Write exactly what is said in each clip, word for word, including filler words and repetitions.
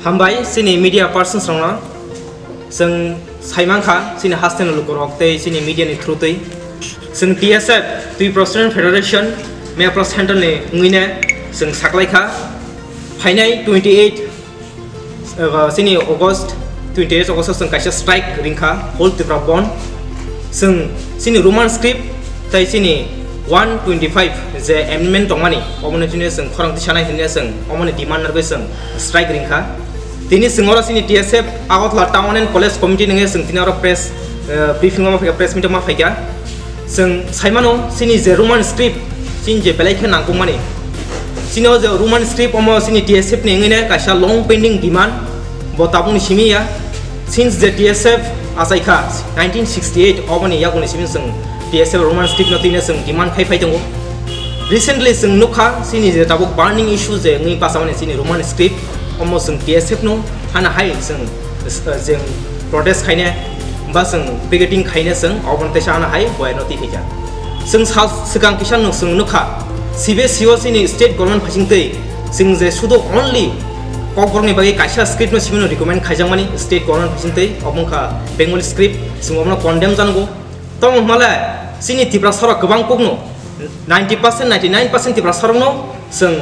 Hambai chini media persons rokno. Chwng saimankha chini hasteni lukurok tei chini media ni through twi. Chwng T S F, Tripura Student Federation, Mapra Central ni wngwine chwng saklaikha. Phainai twenty eight, uh, chini August, twenty eight August o chwng kaisa strike ringkha, whole Tripura bandh. Chwng chini Roman script tei chini one twenty five je amendment tongmani, omono chini chwng khorang tisanai hinwi chwng omoni demand narwgwi chwng strike ringkha. Tini chwng oro chini T S F Agartala Town and College Committee nungwi chwng tini oro press, uh, briefing o ma phaikha, press meet o ma phaikha. Chwng saimano chini je Roman script, chini je belai khe nangkukmani. Chini o je Roman script omo chini T S F ni wngwi kaisa long pending demand, bo tabukni simi ya. Since je T S F achaikha nineteen sixty eight, oboni yakuni simi chwng T S F Roman script no tini chwng demand khai phai tongo. Recently chwng nukha chini je tabuk burning issue je wngwi bachamani chini Roman script, omo chwng T S F no hana hai chwng, uh, chwng protest khaine ba chwng picketing khaine chwng oboni teisa hana hai boyarno twi phaikha. Chwng sal swkang kisa nuk-, chwng nukha C B S E o chini state government phaising twi chwng je sudu only Kokborokni bagwi kaisa script no simi no recommend khaijakmani state government phaising twi, obo wngkha Bengali script, chwng obono condemn janago. Tamo hwnmale chini Tiprasarok kwbang kukno ninety percent, ninety nine percent Tiprasarokno chwng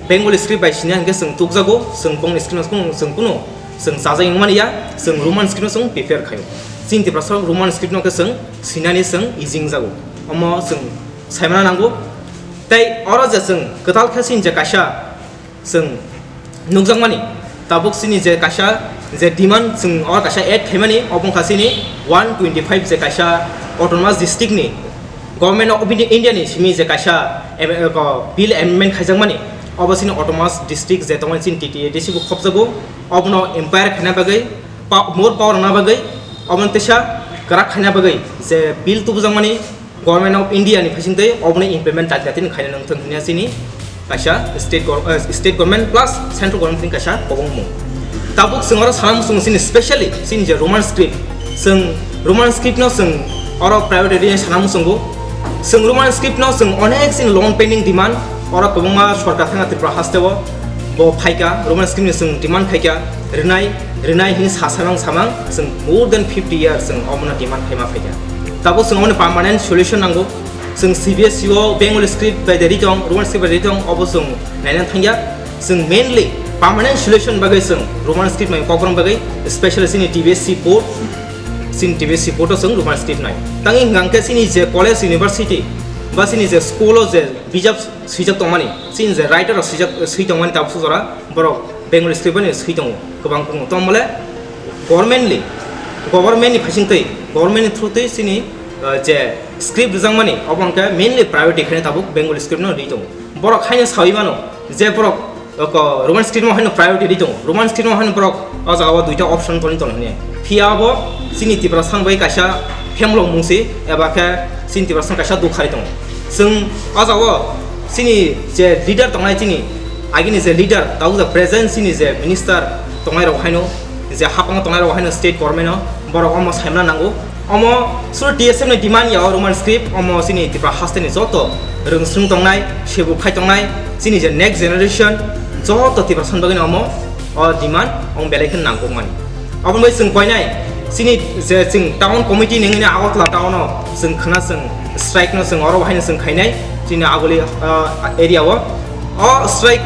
Bengali script bai sini hwnkhe chwng tukjago, chwng bongni script no chwng, chwng kuno chwng chajak wngmani ya, chwng Roman script no chwng prefer khaio. Chini Tiprasarok Roman script no khe chwng sinani chwng easy wngjago. Omo chwng saimana nango. Tei oro je chwng kwtal khe chini je kaisa chwng nukjakmani, tabuk chini je kaisa je demand chwng oro kaisa add khaimani, obo wngkha chini one twenty five je kaisa autonomous district ni Government of India ni simi je kaisa am-, ko bill amendment khaijakmani, obo chini autonomous district je tongmani chini T T A D C bo khopjago, obono empower khaina bagwi, pa-, more power rwna bagwi, obono teisa kwrak khaina bagwi je bill tubujakmani, Government of India ni phaising tei obono implement jati jati ni khaina nangthung hwnwi chini kaisa state gov-, eh, state government plus central government ni kaisa kobongmung. Tabuk chwng oro sana muchungo chini specially chini je Roman script, chwng Roman script no chwng oro priority rwi sana muchungo. Chwng Roman script no chwng onek chini long pending demand, oro kwbangma sorkar thangna Tripura haste o bo phaika, Roman script ni chwng demand khaika, rwnai, rwnai hwnwi sa samang samang chwng more than fifty years chwng omono demand khaima phaika. Tabuk chwng omono permanent solution nango. Chwng C B S E o Bengali script bai de ri tong, Roman script bai de ri tong, obo chwng naina thangya. Chwng mainly permanent solution bagwi chwng Roman script mai kokborok bagwi, specially chini T B S C board, chini T B S C board o chwng Roman script nai. Tangwi hwnkha hwnkhe chini je college, university ba chini je school o je bijap swijak tongmani, chini je writer rok swijak, swi tongmani tabuk jora borok Bengali script bai swi tongo, kwbang kwbang. Tongmole government ni, government ni phaising twi, government ni through twi chini, uh, je script rwjakmani, obo hwnkhe mainly priority khaina tabuk Bengali script no rwi tongo. Borok haino sawi mano je borok, uh, ko Roman script no haino priority rwi tongo. Roman script no haino borok o jaga o duita option toni toni hwnwi. Phiya bo chini Tiprasa ni bai kaisa phemlok mungsi eba khe chini Tiprasa ni kaisa dukharwi tongo. Chwng o jaga o chini je leader tongnai, chini agini je leader, tabuk je present chini je minister tongnai rok haino, je hapang tongnai rok haino state government o, borok omo saimana nango. Omo suru T S F ni demand ya o Roman script, omo chini Tripura haste ni joto rwngswng tongnai, sebuk khai tongnai, chini je next generation joto Tiprasa ni bagwi omo o demand omo belai khe nangkukmani. Aboni bai chwng koinai chini je chwng town committee ni wngwi Agartala town o chwng khna chwng strike no chwng oro haino chwng khainai chini Aguli, ah, area o. O strike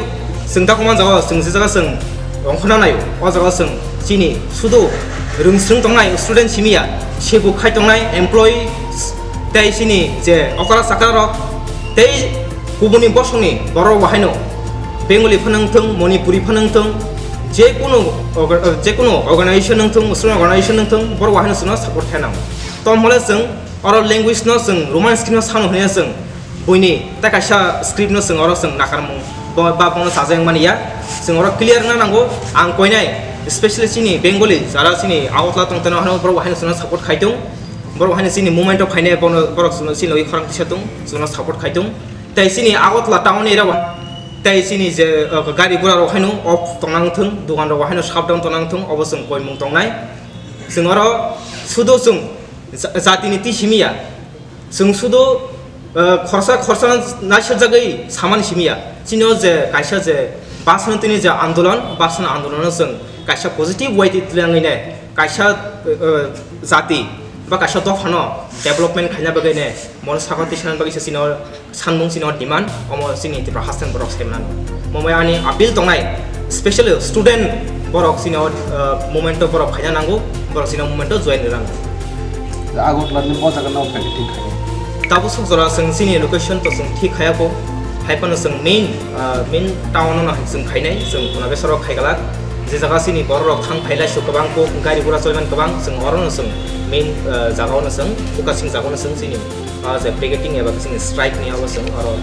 chwng ta koman jaga o chwng je jaga chwng ongkhorna naio, o jaga o chwng chini sudu rwngswng tongnai student simi ya, sebuk khai tongnai employees tei chini je okra chakra rok tei kubuni bosongni borok bo haino Bengali phano wngthung, Manipuri phano wngthung, je kunu orga-, je kunu organization wngthung, student organization wngthung, borok bo haino chwngno support khainai. Tongmole chwng oro language no chwng Roman script no sano hwnwi chwng buini ta kaisa script no chwng oro chwng nakarmung bo-, ba bono chajak mani ya. Chwng oro clear wngna nango. Ang koinai specially chini Bengali jara chini Agartala tongtano hano borok bo haino chwngno support khaitung. Borok haino chini movement o phainai bono borok chwngno chini logi khorang tisa tung, chwngno support khaitung. Tei chini Agartala town area o tei chini je, uh, gari gura rok haino off tongnang thung, dugan rok haino shutdown tongnang thung, obo chwng koimung tongnai. Chwng oro sudo chwng ja-, jatini twi simi ya. Chwng sudo, uh, khorsa khorsa naisajagwi samani simi ya. Chini o je kaisa je basano tini je andolon, basano andolono chwng Kaisa positive way twi twlangwi ne kaisa, uh, jati ba kaisa dophano development khaina bagwi ne mono sakha tisana bagwi se chini o sanmung chini o demand, omo chini Tripura haste ni borok se mano. Omo ani appeal tongnai, specially student borok chini o, uh, movement o borok khaina nango, borok chini o movement o join rwna nango. Agartala ni o jaga no targeting khai. Tabuk swk jora chwng chini location to chwng thik khaya kho. Hai phano chwng main, ah, main town no hai chwng khainai, chwng khuna besaro khaigalak. Je jaga chini borok rok thang phailai su kwbang kho, gari gura choliman kwbang, chwng oro no chwng main, ah, jaga o no chwng, focusing jaga o no chwng chini, ah, je picketing eba chini strike ni abo chwng oro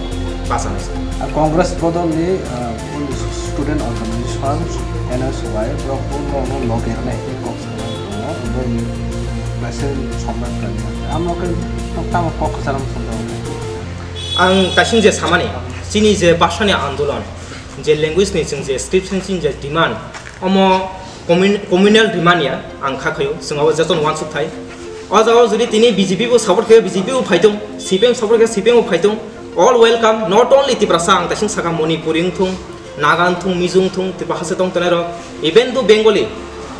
bachana chwng. Congress bodol ni, ah, student organization, N S Y, borok bo no, no, loge nai. Tongo, borokni message somna khlainai. Amo khe tamo kok kwcharo somna. Ang kaising je samani, chini je bhasani andolon, je language ni chwng je script ni chini je demand, omo commun-, communal demand ya, ang kha khayo, chwng abo jotono uansuk thai. O jaga o jodi tini B J P bo support khe B J P bo phaitung, C P M support khe C P M bo phaitung, all welcome, not only Tiprasa, ang kaising saka Manipuri wngthung, Naga wngthung, Mizo wngthung, Tripura haste tong tongnai rok, even though Bengali,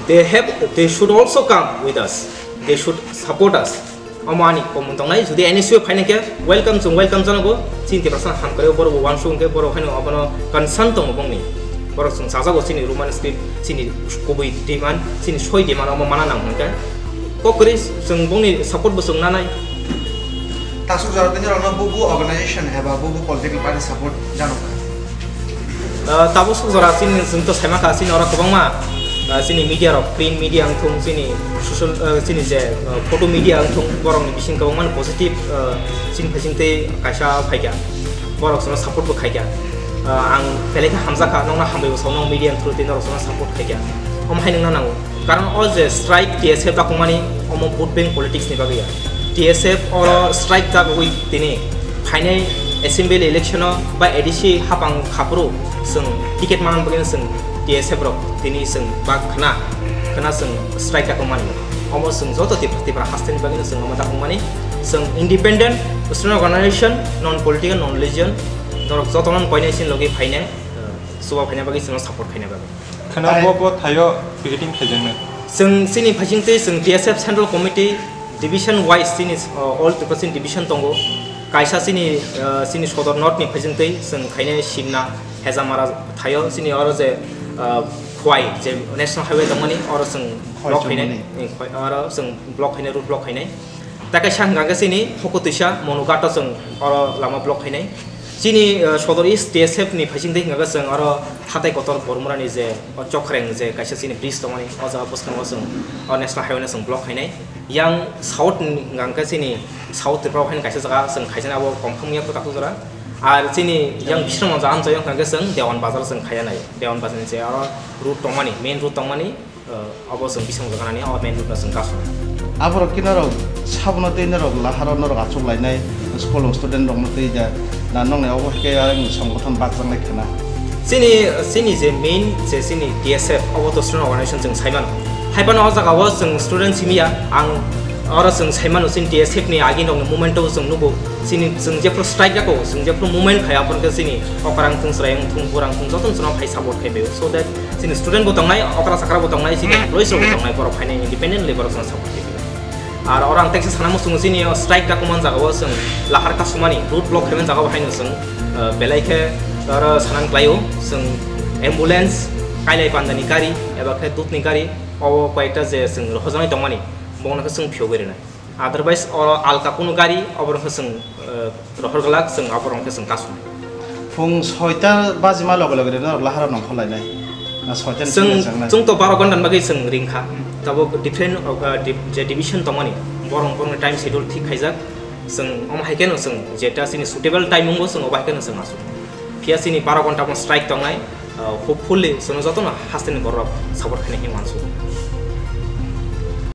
they have, they should also come with us, they should support us. Omo ani komung tongnai, jodi N S U phaina khe welcome, chwng welcome janago, chini Tiprasa ham kwrwi borok bo uansuk hwnkhe borok haino abono concern tongo bongni. Borok chwng chajago chini Roman script, chini kubui demand, chini soi demand omo mana nang hwnkhe. Kok kwrwi chwng bongni support bo chwng nanai. Tasuk jora tini rokno bubu organization eba bubu political party support jano kha? Ah, tabuk swk jora chini chwng to saima kha, chini oro kwbangma, ah, chini media rok, print media wngthung, chini social, ah, chini je, ah, photo media wngthung, borokni bising kwbangma positive, ah, chini phaising tei kaisa phaikha, borok chwngno support bo khaikha. Ah, ang belai khe hamjakha, nokno hambai bo sao, nok media ni through tei norok chwngno support khaikha. Omo hai nungna nango. Karon o je strike T S F dakungmani omo vote bank politics ni bagwi ya. T S F oro strike dagwi tini phainai assembly election o ba A D C hapang khapuru chwng ticket manna bagwi chwng T S F rok tini chwng bak khna khna chwng strike dakungmani. Omo chwng joto Tip-, Tipra haste ni bagwi chwng omo dakungmani. Chwng independent, student organization, non political, non religion, norok jotono koinai chini logi phainai, eh, chuba phaina bagwi chwngno support khaina bagwi. Kheno bo, bo thaio picketing khaijaknai. Chwng chini phaising twi chwng T S F Central Committee division wise chini, uh, all Tiprasa ni division tongo. Kaisa chini, uh, chini Sodor North ni phaising twi chwng khainai Simna, Hejamara thaio chini oro je, uh, Khwai je National Highway tongmani oro chwng Khwai block khainai, chongmani. Eh, Khwai, oro chwng block khainai, road block khainai. Ta kaisa hwnkha khe chini Hokutwisa Monughat o chwng oro lama block khainai. Chini, uh, Sodor East T S F ni phaising twi hwnkha khe chwng oro hatai kotor Bormura ni je o Chokreng je kaisa chini bridge tongmani o jaga bwskango chwng o National Highway no chwng block khainai. Yang South ni hwnkha khe chini South Tripura o haino kaisa jaga chwng khaijani abo confirm wngya kwtakwk jora. Ar chini yang Bisramganj amchaio hwnkha khe chwng Dewan Bazar chwng khaiya nai. Dewan Bazar ni je oro road tongmani, main road tongmani, uh, abo chwng bising jaganani o main road no chwng kasuna. Aborok khe norok sabono tei norok laharo norok achuk lainai school student rokno tei ja na nokni obo hai khe ayang songbothon bakjaknai khna. Chini, chini je main je chini T S F obo to student organization chwng saimano. Haibano o jaga o chwng student simi ya, ang oro chwng saimano chini T S F ni agi nokni movement o chwng nugo. Chini chwng jephru strike jako, chwng jephru movement khai aphuru khe chini okrang thung, chwraiyung thung, burang thung jotono chwngno phai support khai baio. So that chini student bo tongnai, okra chakra bo tongnai, chini employees rok bo tongnai, borok phainai independently borok chwngno support khai baio. Ar oro ang teisa sana muchungo chini o strike dakuman jaga o chwng lahar kasumani road block khaiman jaga o haino chwng, uh, belai khe oro sanang klaio chwng ambulance, kailai pandani gari eba khe dudni gari o koyekta je chwng rohorjaknai tongmani bono khe chwng phiyogwi rwnai. Otherwise, oro alka kunu gari, oborok khe chwng, eh, rohor glak, chwng oborok khe chwng kasung. Phung soita bajima loge loge rino lahara nongkhor lainai. Na soita ni Chwng, simi changnai. Chwng to baro ghonta ni bagwi chwng ring kha. Tabuk different, eh, di-, je division tongmani, borok borokni time schedule thik khaijak. Chwng omo hai kheno chwng jeta chini suitable timing o chwng obo hai kheno chwng asuk. Phiya chini baro ghonta mo strike tongnai, eh, hopefully chwngno jotono hasteni borok support khainai hinwi uansuk.